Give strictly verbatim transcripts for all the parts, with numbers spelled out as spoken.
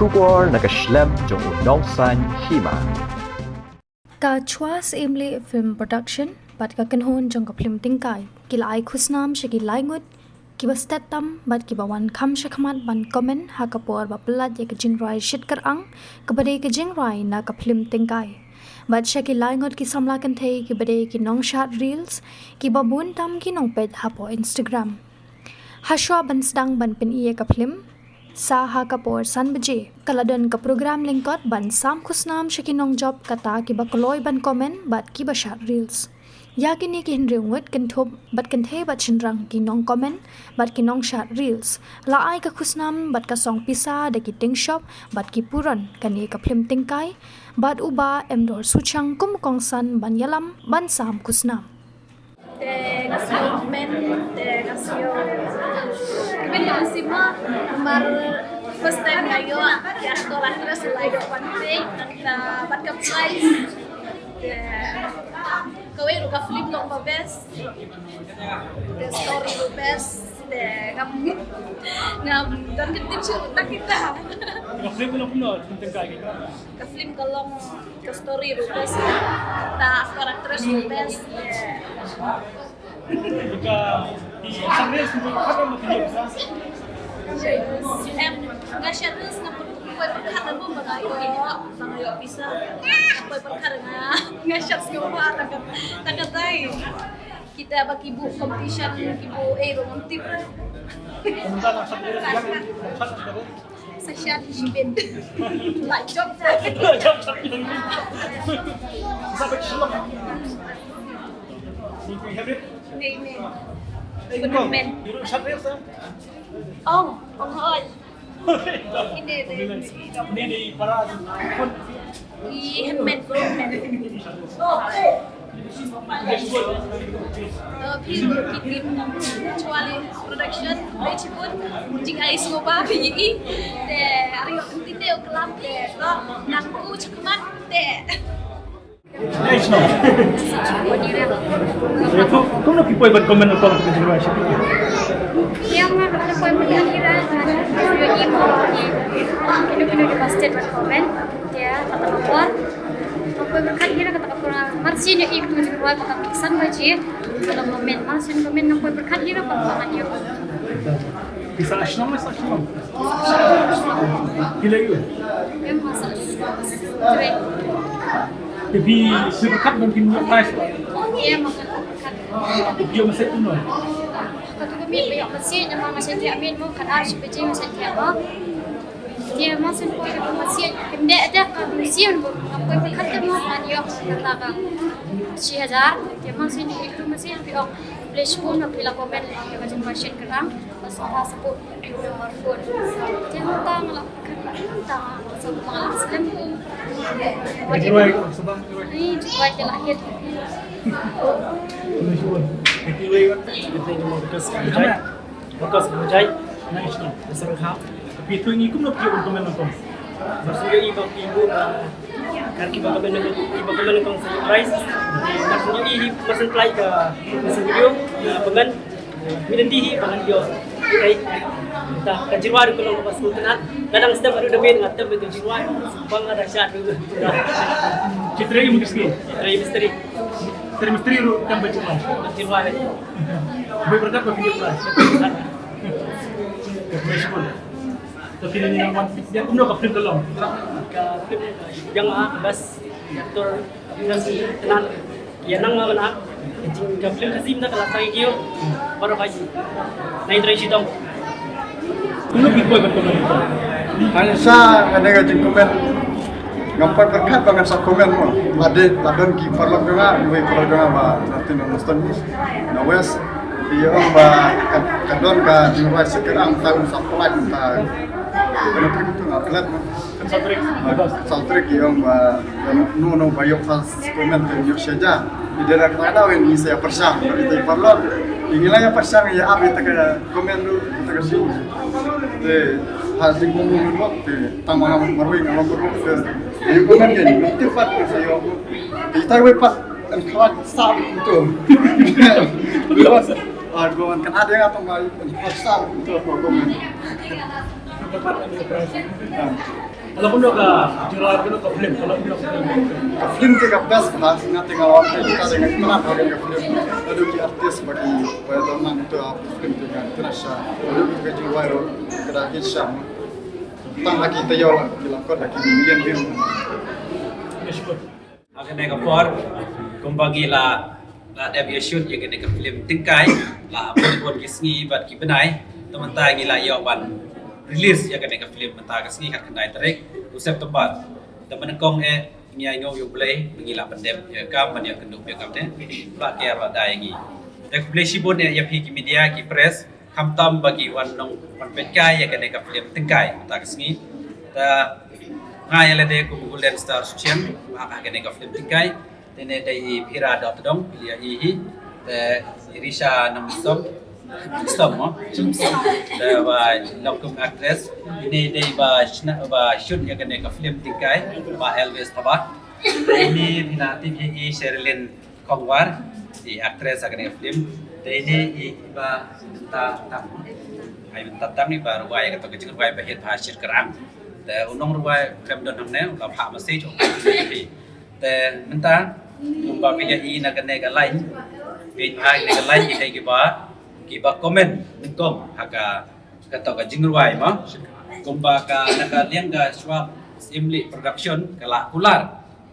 Khubor na ka shlem jong u nongsaiñ hima. Ka Chwa Syiemlieh Film Production bad ka kynhun jong ka phlim Tyngkai ki la ai khusnam sha ki lai ngut kiba stet tam bad kiba wan kham shakhmat ban comment ha ka por ba pyllait ïa ka jingrwai Shit Kyrang kaba dei ka jingrwai na ka phlim Tyngkai. Bad sha ki lai ngut ki samla kynthei kiba dei ki nongshad reels kiba bun tam ki nongpeit hapoh Instagram. Hashwa ban sdang ban pyni ïa ka phlim, sa ha ka por san baje ka la don ka program lyngkot ban sam khusnam sha ki nongjop kata kiba kloi ban comment bad kiba shad reels. Ïa kine ki hynriew ngut kynthup bad kynthei bad shynrang ki nongcomment bad ki nongshad reels la ai ka khusnam bad ka song pisa da ki tyngshop bad ki puron kane ka phlim Tyngkai bad u Bah Emdor Suchang kum u kongsan ban ïalam ban sam khusnam. Te nga sngewbha, te nga sngewbha. Kmen nga sima mar first time nga ïoh ïa actor actress la ïoh ban peit nangta bad ka prize. Te kawei ruh ka film long ba best. Te story ruh best. Te ngam ngam don ka tip shuh ta kita. Ka film long kumno, film Tyngkai. Ka film ka long ka story ruh best. Ta actor actress ruh best. Ka i actress ruh ka film. Em, nga share reels nga poi pyrkhat na bum ba nga ïoh, ba nga ïoh pisa. Nga poi pyrkhat nga nga share sngewbha ta ka ta ka tai. Kita ba ki buh competition ki buh eh ruh ngam tip. Sa shad shibit. Like job. Amen. Amen. Oh, oh, oh. Ini deh. Ini di para. I hynmen, hynmen. Phi ruh ki team Chwali Production, khublei shibun. Jingai sngewbha phi ïa i. Te ari ïoh kynti te u klam te to nang ku chakmat te. Kumno ki poi ban comment na tong ka jingrwai Shit Kyrang? Ïa nga ka poi ban comment ïa nga. Ïa i mo ni. Kino kino ki ba stet ban comment. Te kata ka por nga poi pyrkhat hi ruh kata ka por, mar sien ïa i katu ka jingrwai kata ka san baje. Kata ka comment, mar sien comment nga poi pyrkhat hi ruh kata ka ngan ïoh. Phi sah shnong ne sah shnong? Phi la ïoh? Em, nga sah shnong. Te phi, phi pyrkhat ban phin ïoh prize? Em, nga pyrkhat. Ïoh message kumno? Katu ka miet ba ïoh message, namar nga shu thiah miet mo, kat ar shi baje nga shu thiah mo. Te ma sien poi ka message, kynde te ka message ba nga poi pyrkhat te mo, ngan ïoh kata ka shi hajar. Te ma sien ïoh ka message phi ong, khublei shibun ba phi la comment ïa ka jingkyrpad Shit Kyrang. Ba sngewbha support ïa ka number phone. Te hangta nga la pyrkhat, hangta nga la sngewbha, nga la slem. Ka jingrwai ka sngewbha. Ïa jingrwai te la hit. Khublei shibun. Ka jingrwai ka. Ka jingrwai ka. Ka jingrwai ka. Ka sngewbha. Ka sngewbha. Ka sngewbha. Phi tu ngi kumno phi wan comment nangkong? Ba sngewbha i ba phi bu ba kan ki ba comment nangkong, ki ba comment nangkong sa prize. Ba sngewbha i ba sngewbha ka, ka sngewbha ka comment. Mi dang di hi ba ngan ïoh. Ai. Ta ka jingrwai ruh ka long kaba sngewtynnat. Nga dang step ruh da men nga tem ka jingrwai. Ba nga da shad ruh. Ki trei mistri. Ki trei mistri. Trei mistri ruh tem ka jingrwai. Ka jingrwai. Ba pyrkhat ba phi ïoh prize. Ka pressure. To kine ni nang wan pit dia kumno ka film ka long. Ka film yang ah best actor. Ïa nang ma bana. Jing ka film ka sim na ka la sai kio. Baroh ka ji. Nai trai shitong. Kumno ki poi ban comment? Hynrei sa nga dei ka jingcomment. Ngam pat pyrkhat ba ngan sa comment mo. Lade la don ki paralok jong nga, wei paralok jong nga ba North East, North East, North West. Ki ong ba ka, ka don ka jingrwai Shit Kyrang ta un sa pynlait ta. Kano phi tu nga klet mo. Ka South Rick, ka South Rick ki ong ba, no, no, ba ïoh first comment te ïoh sha ja. Ïa dei na kata ka daw ngi sa ïa pyrshang, ba ïa paralok. Ngi la ïa pyrshang ïa ap ïa ta ka comment ruh, ïa ta ka shu. Te ha jingmong mong ruh te tang ma nga marwei nga long ruh te. Ïa comment ke ngi tip pat ka sa ïoh. Ïa ta wei pat encourage sa ruh to. Because ah, go on kan ada nga tang ma encourage sa ruh to ko comment. Ka film te ka best ba nga te nga wan te ka te nga iman ha ka film. Lada ki artist ba ki ba don nang to film te ka terasa. Lada ki ka jingwai ro ka da ki sha. Tang ha ki te yo la ki la kot ha ki million view. Ha kane ka por kumba ngi la la dep ïa shoot ïa kane ka film Tyngkai la bun bun ki sngi bad ki bnai. Te mynta ngi la ïoh ban release ïa kane ka film mynta ka sngi khatkhyndai tarik u September. Te mynnyngkong eh ngi ai nguh ïa U Blei ba ngi la pyndep ïa ka ban ïa kynduh ïa ka ne ba ker ba dai ngi. Te khublei shibun eh ïa phi ki media ki press khamtam ba ki wan nong wan peit kai ïa kane ka film Tyngkai mynta ka sngi. Te nga ïa lade kum Golden Star Suchiang ha kane ka film Tyngkai. Te ne dei i Phira Dotdong ïa i hi. Te i Risha Namsom Som mo. Te ba long kum actress. Ini dei ba shna ba shoot ïa kane ka film Tyngkai ba Elvis Taba. Ini Phina Tinghi i Sherilyn Kongwar i actress ha kane ka film. Te ini i ba ta ta ai ta tang i ba rwai ka to ka jingrwai ba hit ba shit kerang. Te u nongrwai khlem don hangne u la phah message u hi. Te mynta kumba phi ïa i na kane ka line phi ha kane ka line ki dei kiba kiba comment nyngkong ha ka ka to ka jingrwai mo. Kumba ka na ka liang ka Shwa Imli Production ka la kular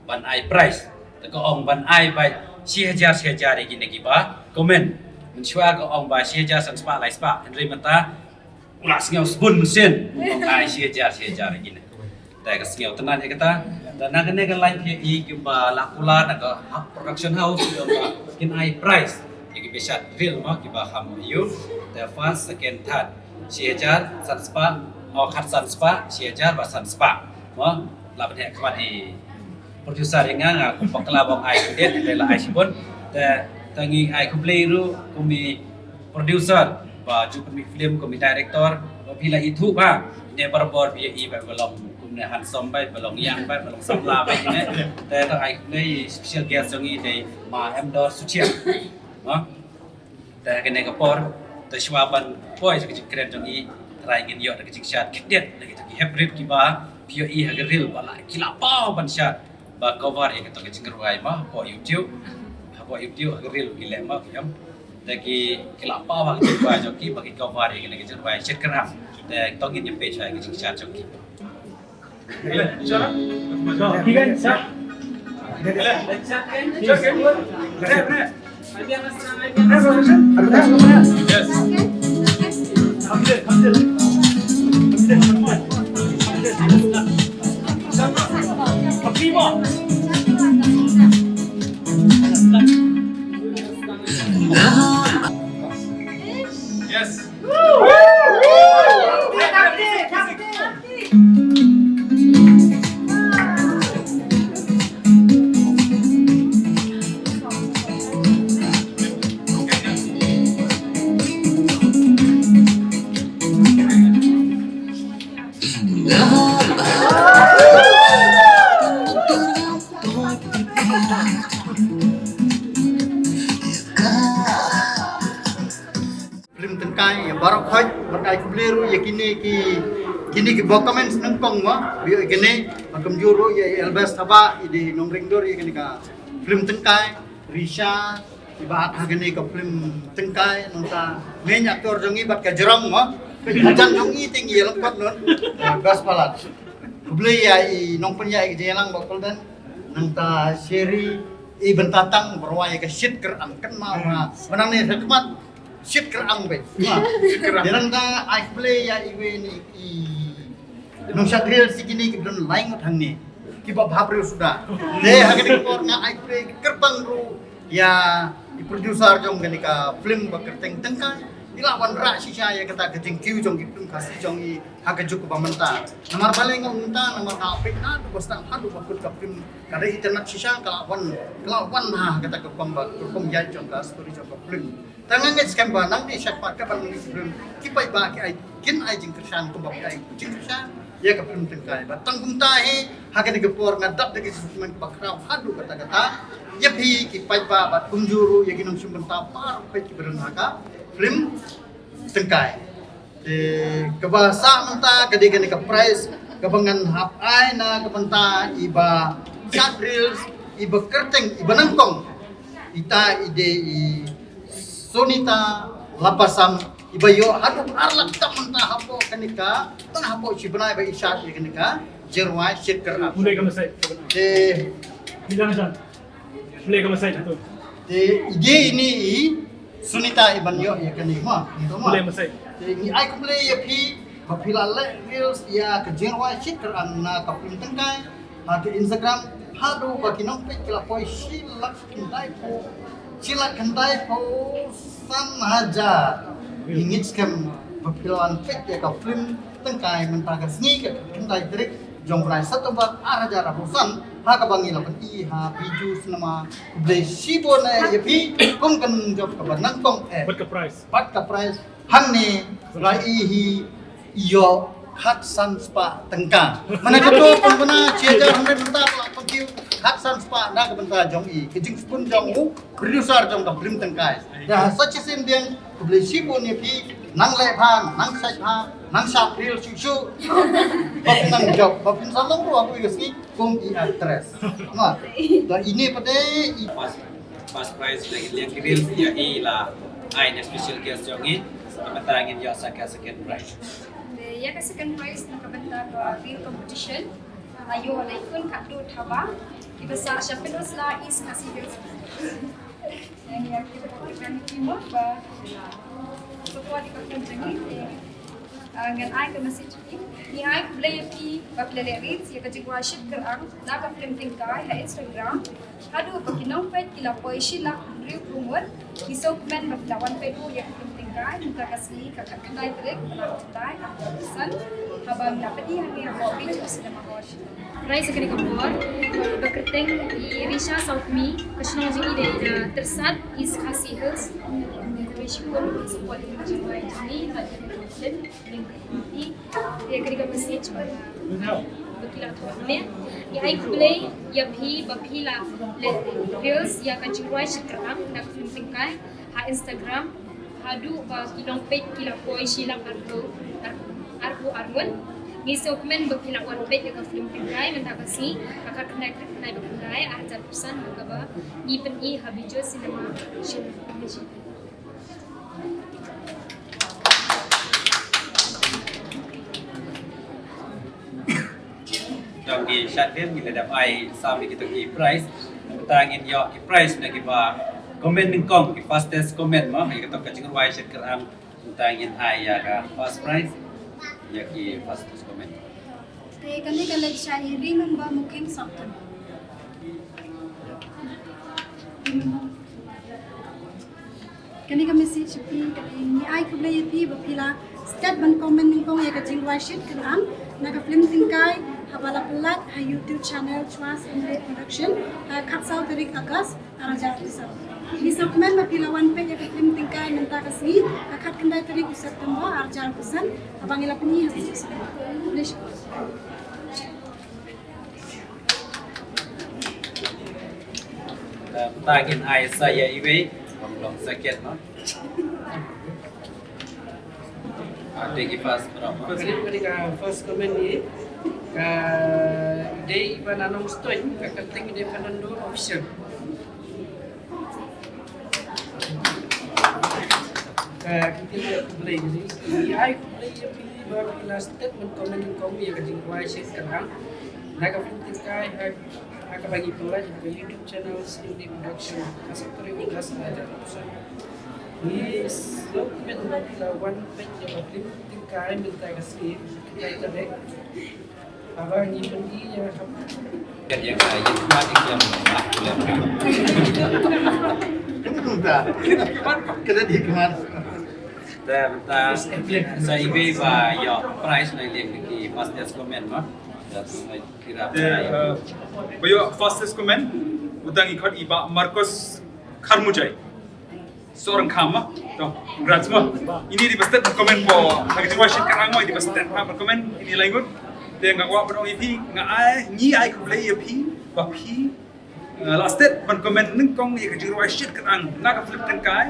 ban ai prize. Te ka ong ban ai bai shi hajar shi hajar ïa kine kiba comment. Mynshuwa ka ong ba shi hajar san spah lai spah. Hynrei mynta u la sngew sbun mynsiem. Ong ai shi hajar shi hajar ïa kine. Te ka sngew tynat ïa kata. Te na kane ka line phi ïa i kumba la kular na ka ha-, production house ïa ba kin ai prize ïa ki ba shad reel mo kiba kham ïa u. Te first, second, third. Shi hajar san spah, o khat san spah, shi hajar bad san spah. Mo la pynheh khmat i producer ïa nga, nga kum bakla ba ong ai khyndiat, te la ai shibun. Te te ngi ai khublei ruh kum i producer ba Ju Pynmih Film, kum i director ba phi la ithuh ba ne barabor phi ïa i ba ba long kum ne handsome ba ba long young ba ba long samla ba ne. Te te ai khublei special guest jong i dei Ma Emdor Suchiang. Mo. Te ha kane ka por te shuwa ban poi sha ka jingkren jong i, trai ngin ïoh da ka jingshad khyndiat da kita ki hep rit kiba phi ïoh i ha ka reel ba la ki la paw ban shad ba cover ïa kata ka jingrwai mo hapoh YouTube. Hapoh YouTube ha ka reel ki leh mo ki ïam. Te ki ki la paw ha ka jingrwai jong ki ba ki cover ïa kata ka jingrwai Shit Kerang. Te to ngin ïa peit sha ka jingshad jong ki. Yes. Film Tyngkai ïa baroh khoit, bad ai khublei ruh ïa kine ki, kine ki ba comment nyngkong mo, ïa kine, bad kumjuh ruh ïa i Elvis Thabah, i dei nongringdur ïa kine ka film Tyngkai, Risha, i ba ha kine ka film Tyngkai, nangta main actor jong i bad ka jrong mo, ka jrong jong i te ngi ïa lyngkot nun, best palat. Khublei ïa i nongpynïaid ka jingïalang ba Golden, nangta Sherry, i bynta tang ba rwai ïa ka Shit Kerang kynmaw ma, mynta ne ha khmat Shit Kerang beit. Shit Kerang. Te nangta ai khublei ïa iwei na i nongshad reel shi kine kiba don lai ngut hangne. Kiba bha briew suda. Te ha kane ka por nga ai khublei kyrpang ruh ïa i producer jong kane ka film ba kyrteng Tyngkai. I la wanrah shisha ïa kata ka jingkiew jong ki film Khasi jong i ha ka juk ba mynta. Namar balei nga ong mynta, namar nga peit naduh ba sdang haduh ba kut ka film ka dei itynnad shisha ka la wan, ka la wan ha kata ka rukom ba, ka rukom ïaid jong ka story jong ka film. Tang nga ngeit skhem ba nangne shakhmat katba ngi film ki paidbah ki ai, kin ai jingkyrshan kumba ki ai jingkyrshan ïa ka film Tyngkai. Bad tang kumta hi ha kane ka por nga dap da ka jingkmen kaba khraw haduh katta katta ïa phi ki paidbah bad kumjuh ruh ïa ki nongshim bynta baroh phi kiba don ha ka film Tyngkai. Kaba sah mynta ka dei kane ka prize kaba ngan hap ai na ka bynta iba shad reels, iba kyrteng, iba nyngkong. Ita i dei i Sunita Lapasam, iba ïoh haduh ar lak tam mynta hapoh kane ka, tang hapoh shi bnai ba i shad ïa kane ka jingrwai shit kyrang. Pule ka message. Te Bilang jan. Pule ka message tu. Te i dei ine i Sunita iban ïoh ïa kane ma. Pule message. Te ngi ai khublei ïa phi ba phi la leh reels ïa ka jingrwai shit kyrang na ka film tyngkai ha ka Instagram, haduh ba ki nongpeit ki la poi shi lak khyndai phew, shi lak khyndai phew san hajar. Ngi ngeit skhem ba phi la wan peit ïa ka film tyngkai mynta ka sngi, ka khyndai tarik jong u bnai September ar hajar arphew san, ha kaba ngi la pyni ha Bijou Cinema. Khublei shibun eh ïa phi kum ka nongjop kaba nyngkong eh. Bad ka prize. Bad ka prize hangne la i hi ïoh khatsan spah tyngka. Mana kato pynbna shi hajar hynrei mynta ka la pynkiew khatsan spah na ka bynta jong i, ka jingsbun jong u producer jong ka film tyngkai. Da sa shisien biang khublei shibun ïa phi, nang leh bha, nang shad bha, nang shad reel shuh shuh. Ba phin nang jop, ba phin sa long ruh ha kawei ka sngi kum i actress. Nga da ine pat de i First prize da ki liang ki reel ïa i la ai na special guest jong i. Mynta ngin ïoh sa ka second prize. Te ïa ka second prize na ka bynta ka reel competition, la ïoh na i Khun Khatduh Thabang, kiba sah sha Pyndoslai, East Khasi Hills. Ïa ki program ki mo ba support ïa ka film jong ngi. Te, ah, ngan ai ka message. Ngi ai khublei ïa phi ba phi la leh reels ïa ka jingrwai shit kyrang na ka film tyngkai ha Instagram. Haduh ba ki nongpeit ki la poi shi lak hynriew phew ngut. Ngi sngewkmen ba phi la wan peit ruh ïa ka film tyngkai mynta ka sngi, ka khatkhyndai tarik bnai khyndai, ar hajar arphew san, haba ngi la pyni hangne hapoh Bijou Cinema Hall. Prize kane ka por ba kyrteng i Risha Saukmi, ka shnong jong i dei na Tyrsad, East Khasi Hills. Khublei shibun ba support ïa ka jingrwai jong ngi, ba ïa ka film. Ïa kane ka message ba, ba ki la thoh ne. Ngi ai khublei ïa phi ba phi la leh reels ïa ka jingrwai shit kyrang na ka film tyngkai ha Instagram. Haduh ba ki nongpeit ki la poi shi lak arphew, ar, arphew ar ngut. Ngi sngewkmen ba phi la wan peit ïa ka film tyngkai mynta ka sngi, ka khatkhyndai tarik bnai ba khyndai, ar hajar arphew san, kaba ngi pyni ha Bijou Cinema Hall. Jong ki shad film ngi la dep ai sam ïa kito ki prize. Mynta ngin ïoh ki prize na kiba comment nyngkong, ki fastest comment mo, ïa kito ka jingrwai shit kyrang. Mynta ngin ai ïa ka first prize ïa ki fastest comment. Te kane ka leit sha i Remember Mukim Sokton. Kane ka message phi, kane ngi ai khublei ïa phi ba phi la stet ban comment nyngkong ïa ka jingrwai shit kyrang na ka film tyngkai, haba la pynlait ha YouTube channel Chwas Hymrie Production ha khatsaw tarik August ar hajar arphew san. Ngi sngewkmen ba phi la wan peit ïa ka film tyngkai mynta ka sngi, ka khatkhyndai tarik u September ar hajar arphew san, haba ngi la pyni ha Bijou Cinema. Khublei shibun. Mynta ngin ai sa ïa iwei, long second mo. Ah, te ki first, bro. First, ka first comment ni ka dei ba na Nongstoiñ, ka kyrteng dei Fernando Official. Ka kyrteng dei Blei ni. Ngi ai khublei ïa phi ba phi la stet ban comment nyngkong ïa ka jingrwai shit kyrang na ka film tyngkai ha, ha kaba ngi pynlait ha ka YouTube channel Cindy Production ha ka tarik August ar hajar arphew san. Ngi sngewkmen ba phi la wan peit ïa ka film tyngkai mynta ka sngi, ka tarik. Haba ngi pyni ïa ka. Ka dei ka ïa ka dei ka ïa ka. Ka dei ka. Te mynta sa iwei ba ïoh prize na liang ki fastest comment mo. Te, eh, ba ïoh fastest comment, u dang i khot i Bah Marcos Kharmujai. Sohryngkham mo. To, congrats mo. Ini dei ba stet comment mo. Ha ka jingrwai shit kyrang mo, ini dei ba stet ha comment, ini lai ngut. Te nga kwah ban ong ïa phi, nga ai, ngi ai khublei ïa phi ba phi, eh, la stet ban comment nyngkong ïa ka jingrwai shit kyrang na ka film tyngkai.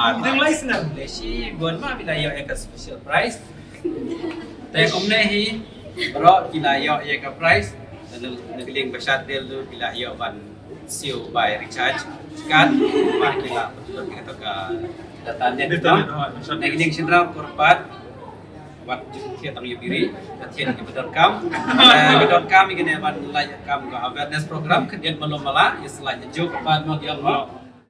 Bar. Dang lai snem. Lehse bun ma phi la ïoh ïa ka special prize. Te kumne hi baroh ki la ïoh ïa ka prize. Na, na ka liang ba shad dei ruh ki la ïoh ban siew bai recharge card. Ba ki la pynlut ïa ka data net. Data net, ha. Na ka liang shynrang kyrpad wat ju thied tang ïa biri, ba thied ïa ki ba donkam. Eh, ba donkam ïa kane ban lait kam ka awareness program, khyndiat malu mala, ïa slait ïa juk, bad mo ïa mo.